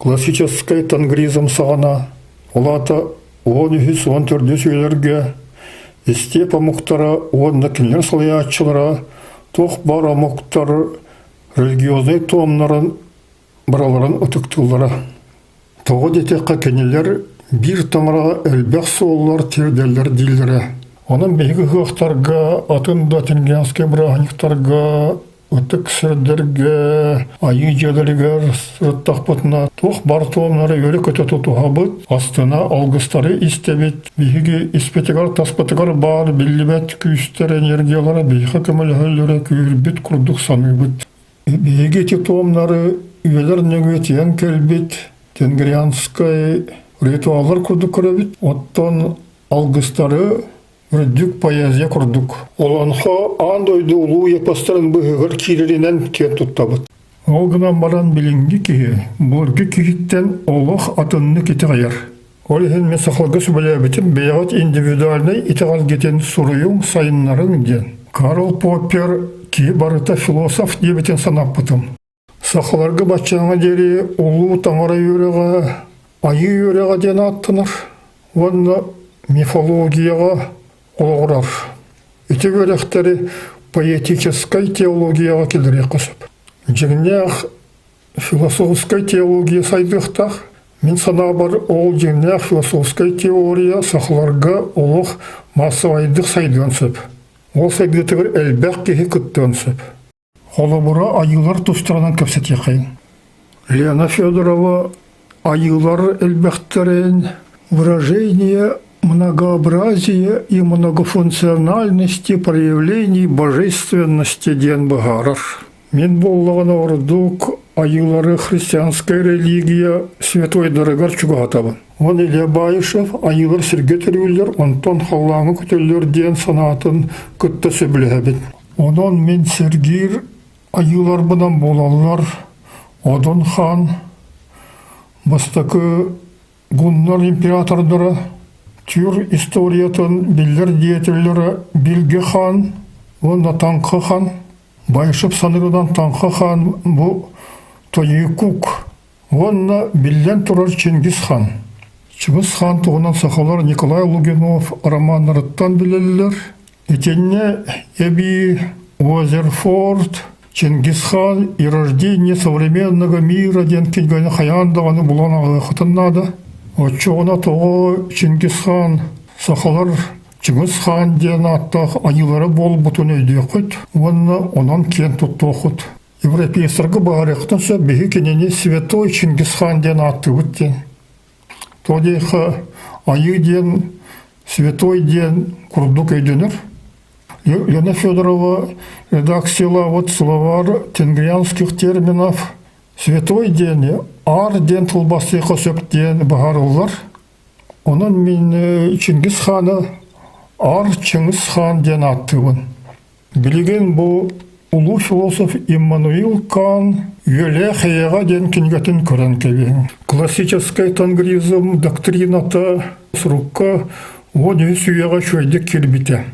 Классическай тангризм саҕана, ол аата 13 14 үйэлэргэ истиэп омуктара уонна кинилэр салайааччылара туох баар омуктар религиознай туомнарын барыларын ытыктыыллара. Тоҕо диэтэххэ кинилэр биир таҥараҕа элбэх суоллар тиэрдэллэр дииллэрэ. Онон биһиги ыһыахтарга, атын да тенгрианскай бырааһынньыктарга, ытык сирдэргэ, айыы дьиэлэригэр сырыттахпытына туох баар туомнары үөрэ-көтө тутуһабыт, астына алгыстары истэбит. Биһиги испитигэр-таспытыгар баар биллибэт күүстэр энергиялара биһиэхэ көмөлөһөллөрө күүһүрбүт курдук саныыбыт. Биһиги ити туомнары үйэлэр нөҥүө тиийэн кэлбит тенгрианскай ритуаллар курдук көрөбүт. Оттон алгыстары үрдүк поэзия курдук. Олоҥхо аан дойду улуу эпостарын быыһыгар киирэринэн киэн туттабыт. Ол гынан баран билиҥҥи киһи былыргы киһиттэн олох атыннык итэҕэйэр. Ол иһин мин сахалга сүбэлээбитим бэйэҕит индивидуальнай итэҕэлгитин суруйуҥ, сайыннарыҥ диэн. Карл Поппер киһи барыта философ диэбитин санаппытым. Сахаларга баччааҥҥа диэри улуу таҥара үөрэҕэ айыы үөрэҕэ диэн ааттанар уонна мифологияҕа олоҕурар. Ити үөрэхтэри поэтическай теологияҕа киллэриэххэ сөп. Дьиҥнээх Философскай теология сайдыахтаах. Мин санаабар, ол дьиҥнээх философскай теория сахаларга олох маассабайдык сайдыан сөп. Ол сайдыытыгар элбэх киһи кыттыан сөп. Холобура, айыылар тустарынан кэпсэтиэххэйин. Лена Федорова айыылар элбэхтэрин выражение многообразия и многофункциональности проявлений божественности диэн быһаарар. Мин буоллаҕына ордук айыылары христианскай религия святойдарыгар чугаһатабын. Ол Илья Баишев айыылар сиргэ төрүүллэр, онтон халлааҥҥа көтөллөр диэн санаатын кытта сөбүлэһэбин. Онон мин сэргиир айыыларбынан буолаллар Одун хаан, бастакы Гуннар императордара, түүр историятын биллэр деятеллэрэ Билге хаан уонна Таҥха хаан, Байшып саныырынан Таҥха хаан бу Тойукук уонна биллэн турар Чингис хаан. Чыгыс хаан туһунан сахалар Николай Лугинов романнарыттан билэллэр. Итиннэ эбии Уозерфорд Чингисхан и рождение современного мира диэн кинигэни хайаан даҕаны булан аҕыаххытын наада. Оччоҕуна тоҕо Чингисхан сахалар Чыҥыс Хаан диэн ааттаах айыылара буолбутун өйдүөххүт уонна онон киэн туттуоххут. Европейцарга баарыахтан сөп биһи кинини Святой Чингисхан диэн ааттыыбыт диэн. То диэхэ айыы диэн святой диэн курдук өйдөнөр. Лена Федорова редакциялаабыт словарь тенгрианских терминов святой диэни аар диэн тылбастыахха сөп диэн быһаарыллар. Онон мин Чингис хааны Аар Чыҥыс хаан диэн ааттыыбын. Билигин бу улуу философ Иммануил Кан «Үөлээх эйэҕэ» диэн кинигэтин көрөн кэбиһиҥ. Классическай тангризм доктрината сурукка 13 үйэҕэ үчүгэйдик киирбитэ.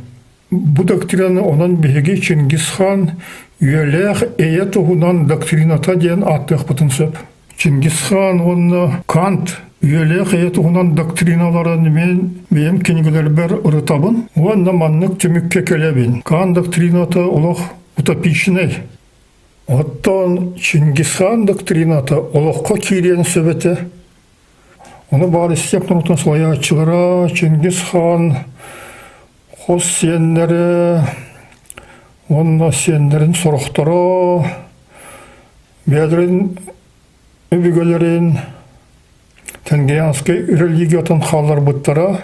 Бу доктринаны онон биһиги Чингисхан үйэлээх эйэ туһунан доктрината диэн ааттыахпытын сөп. Чингисхан уонна Кант үйэлээх эйэ туһунан доктриналарын мин бэйэм кинигэлэрбэр ырытабын уонна маннык түмүккэ кэлэбин. Кант доктрината олох утопичнай. Оттон Чингисхан доктрината олоххо киириэн сөп этэ. Ону баар истиэп норуотун салайааччылара Чингис хаан хос сиэннэрэ уонна сиэннэрин сорохторо бэйэлэрин өбүгэлэрин Тенгрианскай религиятын хаалларбыттара,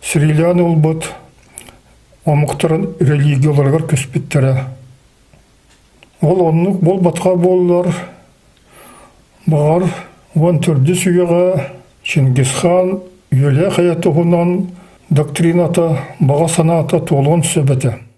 сирилээн ылбыт омуктарын религияларыгар көспүттэрэ. Ол оннук буолбатаҕа буоллар, баҕар, 14 үйэҕэ Чингисхан үйэлээх эйэ туһунан доктрината, баҕа санаата туолуон сөп этэ.